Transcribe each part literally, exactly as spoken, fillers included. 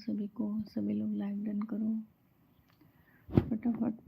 सभी को, सभी लोग like done करो फटाफट।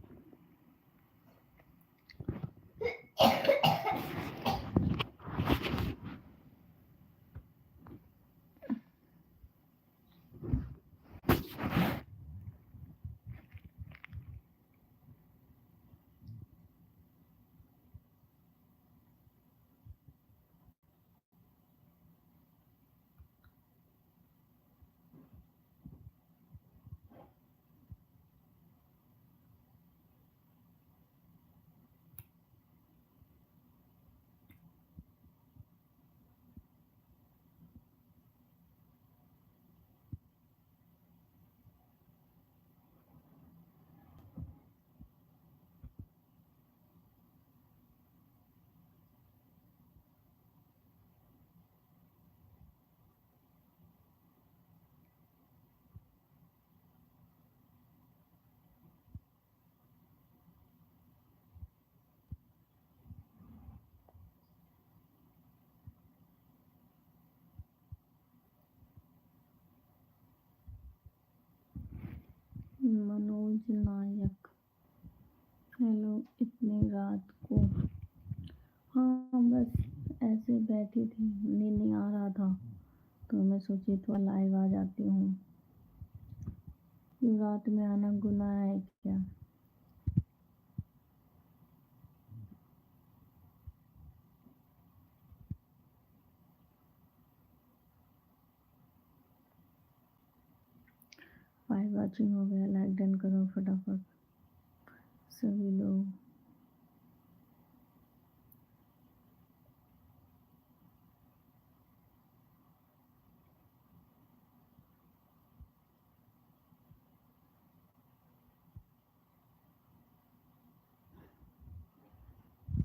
मनोज नायक, हेलो, इतनी रात को। हाँ, बस ऐसे बैठी थी, नींद नहीं आ रहा था, तो मैं सोची थोड़ा लाइव आ जाती हूँ। क्यों, रात में आना गुनाह है क्या? Five watching हो गया, like done करो फटाफट सभी लोग।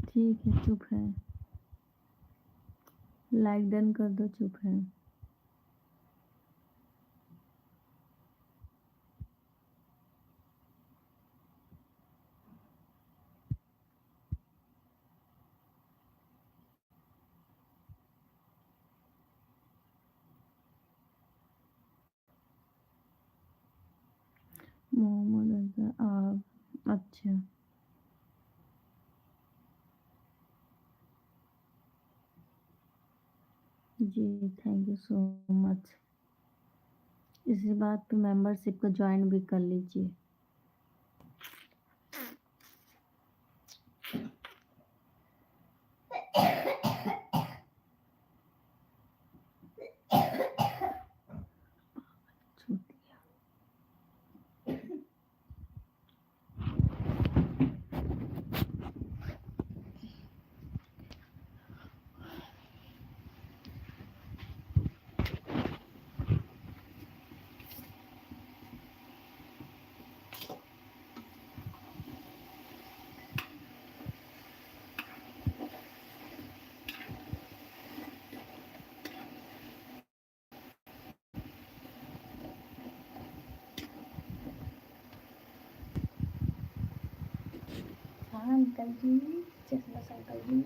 ठीक है, चुप है। Like done कर दो, चुप है। मोहम्मद अजहर, आप, अच्छा। जी, thank you so much। इसी बात पे membership को join भी कर लीजिए। हाँ अंकल जी, चश्मा अंकल जी।